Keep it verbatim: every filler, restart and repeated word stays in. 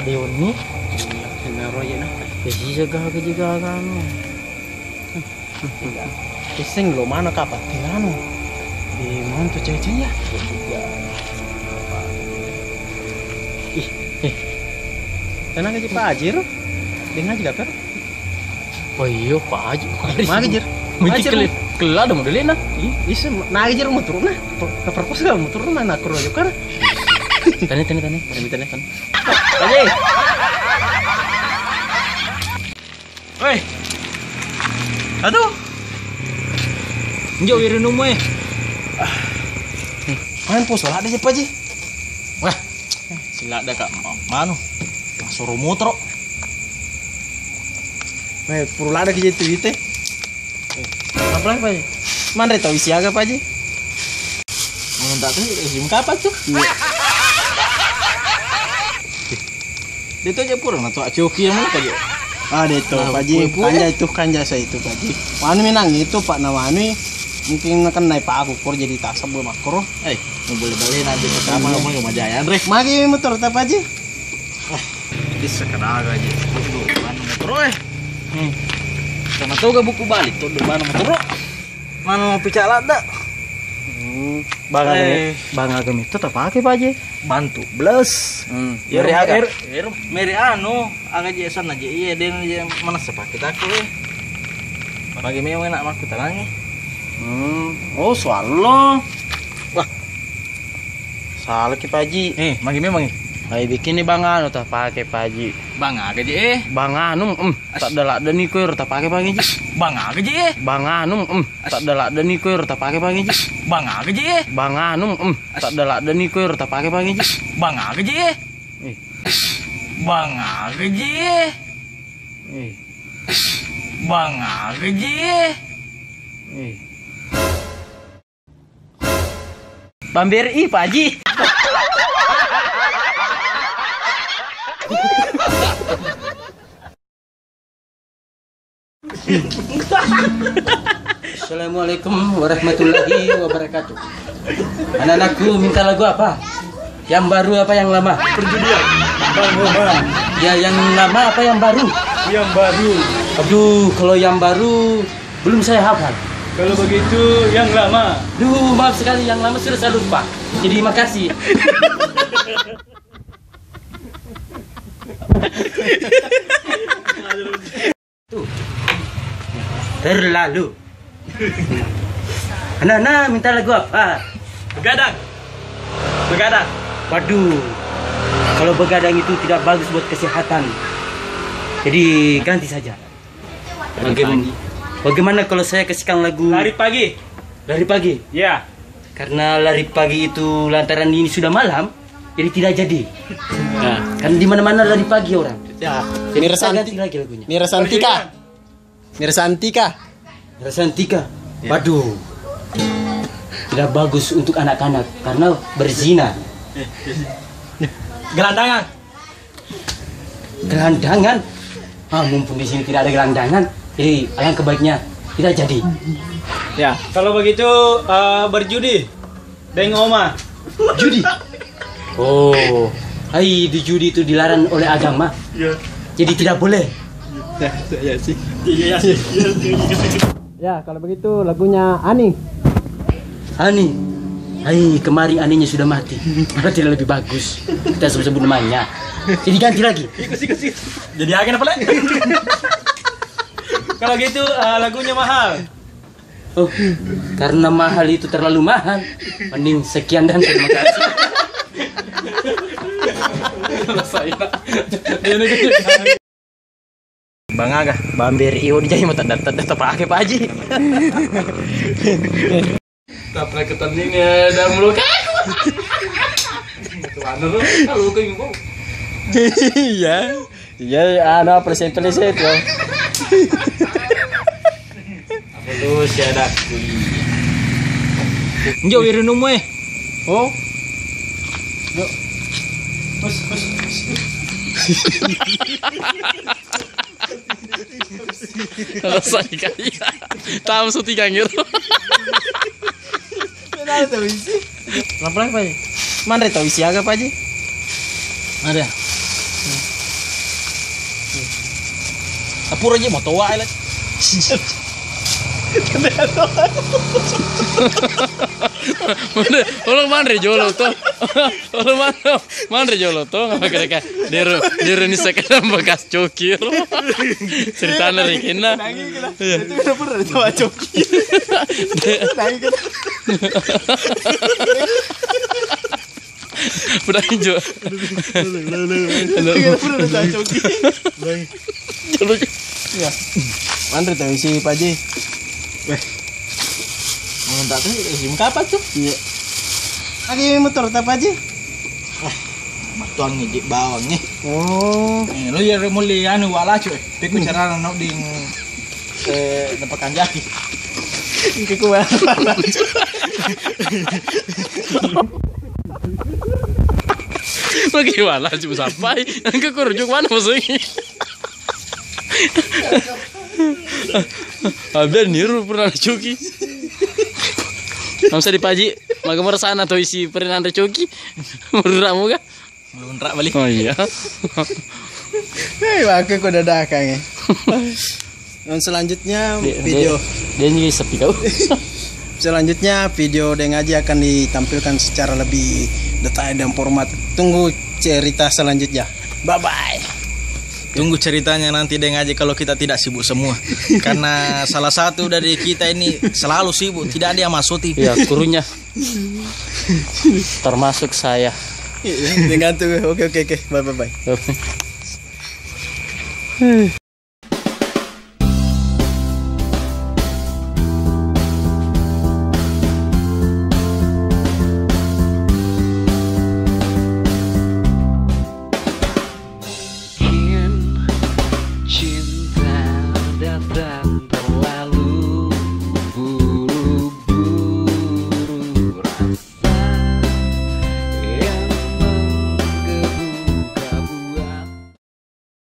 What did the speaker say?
Dewa ni. Kenaro aja nah. Ya sisa gaga juga anu. Iseng lo mana kapa tirano. Di mana tu cewek-cewek ya? Ih, eh. Tenang aja Pak Haji ro. Dengar aja kabar. Oh iya, Pak Haji. Magi, Jir. Mesti Haji, kele-, Bang. Kela ada modelnya, nah. Ih, bisa, nah, Jir, mau turun, nah. Per-, ke perpus gak mau turun, nah, nah, kuro aja, kan. Tani, tani, tani. Tani, tani, tani. Haji. Woi. Aduh. Njo, wirinummu, eh. Main poso, ladde je, Pak Haji. Wah, sila ada kak ma-, manu. Soro motoro. Mai puru ladde ki je tu ite. Apa lagi, Pak Haji? Manre tau isi aga, Pak Haji? Mau tak tahu, isi kapan tuh? Iya. Dia tu aja pura, nah, tu coki yang mana, Pak Haji? Ah, dia tu, nah, Pak Haji. Kue-kue. Kanja itu, kanja saya itu, Pak Haji. Manu menang itu, Pak, nawanui. Mungkin nakan naik Pak aku, kor jadi tasab bermakro. Eh, mau boleh balik nanti pertama, iya, mau ke Majaya, Andre. Magi motor, tak, Pak Haji? Ah, bisa kena aja. Duduk, mana motor, eh? Hmm. Sama tau gak buku balik, tuh, di mana motor? Mana mau picak lada? Hmm, bang agami, eh, bang agami itu tak pakai, Pak Haji? Bantu, belas. Hmm. Ero, meri aga? Ero, ero, meri anu, aga je sana je, iya, dia je mana sepakai tak, eh. Bagi memang enak, aku tenang, eh. Hmm, oh, soal lo. Wah. Salah ki, Pak Haji. Eh, magi memang, eh? Ai, bikin ni bang anu tak pakai, Pak Haji. Bang aga je, eh? Bang anu, em, tak ada lada ni kau tak pakai, Pak Haji. Bang aga je, eh? Bang anu, em, tak ada lada ni kau tak pakai, Pak Haji. Bang aga je, eh? Bang anu, em, tak ada lada ni kau tak pakai, Pak Haji. Bang aga je, eh? Eh. Bang aga je, eh? Eh. Bang aga je, eh? Eh. Bang B R I, Pak Haji. Assalamualaikum warahmatullahi wabarakatuh. Anak-anakku minta lagu apa? Yang baru apa yang lama? Perjudian. Bang Boba. Ya, yang lama apa yang baru? Yang baru. Aduh, kalau yang baru belum saya hafal. Kalau begitu, yang lama. Duh, maaf sekali, yang lama sudah saya lupa. Jadi, makasih. Tuh. Terlalu. Anak-anak minta lagu apa? Begadang. Begadang. Waduh, kalau begadang itu tidak bagus buat kesehatan. Jadi, ganti saja. Lari pagi. Bagaim-, bagaimana kalau saya kasihkan lagu Lari Pagi? Lari Pagi? Ya. Karena lari pagi itu lantaran ini sudah malam, jadi tidak jadi. Nah, kan di mana-mana lari pagi orang. Ya, ini saya ganti lagi lagunya. Ini Resantika. Ini Resantika. Resantika. Ya. Waduh. Tidak bagus untuk anak-anak karena berzina. Gelandangan. Gelandangan? Ah, mumpung di sini tidak ada gelandangan, jadi alangkah baiknya tidak jadi. Ya. Kalau begitu, eh, berjudi deng Oma. Judi? Oh, ai, di judi itu dilarang oleh agama. Iya. Jadi tidak boleh. Ya, ya, ya, sih. Iya, ya, sih. Ya, kalau begitu lagunya Ani. Ani. Hai, kemarin Aninya sudah mati. Maka tidak lebih bagus kita sebut-sebut namanya. Jadi ganti lagi. Ikut, ikut, ikut. Jadi agen apa lagi? Kalau gitu, eh, lagunya Mahal. Oh, karena Mahal itu terlalu mahal, mending sekian dan terima kasih. Selesai, Pak. Bang aga, Bang B R I, oh, dijai mau tak datang, datang pakai, Pak Haji. Tak pakai ketening ya, dah mulu. Tuh, anu tuh, kalau kayak gitu. Iya. Iya, anu, apa, sempel set, ya. Apa tuh si ada kui? Njo, wirinummu, eh. Oh. Yuk. Bos, bos, bos. Selesai kali. Tahu syuting gitu. Kenapa tahu isi? Kenapa lagi, Pak Haji? Mana tahu isi aga, Pak Haji? Ada. Pura je motoa, Alex. Ulang manre jolo to. Ulang manre, manre jolo to. Ngapa kira-kira dero, dero ni sekedar bekas cokir. Ceritana rikinna. Iya. Itu udah pernah dicoba coki. Nangis kan? Udah hijau. Itu udah pernah dicoba coki. Iya. Manre tahu isi Pak Ji. Weh. Mau tak tahu isi kapan tuh? Iya. Lagi motor tak Pak Ji? Wah, mattuang ngiji bawang nih. Oh. Eh, lo ya mulai anu walacu eh. Piku carana no ding eh napakanjaki. Engka kuat. Bagaimana cuma sampai? Engka kurujuk mana maksudnya? Abel niru pernah cuki. Nggak usah dipaji. Maga merasana atau isi pernah anre cuki. Menurut kamu kah? Melunrak balik. Oh iya. Hei, aku kok dadakan ya. Dan selanjutnya Dia, video dia, dia nyuruh sepi kau. Selanjutnya video Deng Aji akan ditampilkan secara lebih detail dan format. Tunggu cerita selanjutnya. Bye bye. Tunggu ceritanya nanti Deng Aji kalau kita tidak sibuk semua. Karena salah satu dari kita ini selalu sibuk, tidak ada yang masuk T V. Ya, kurunya. Termasuk saya. Iya, dengan tuh. Oke, oke, oke. Bye, bye, bye.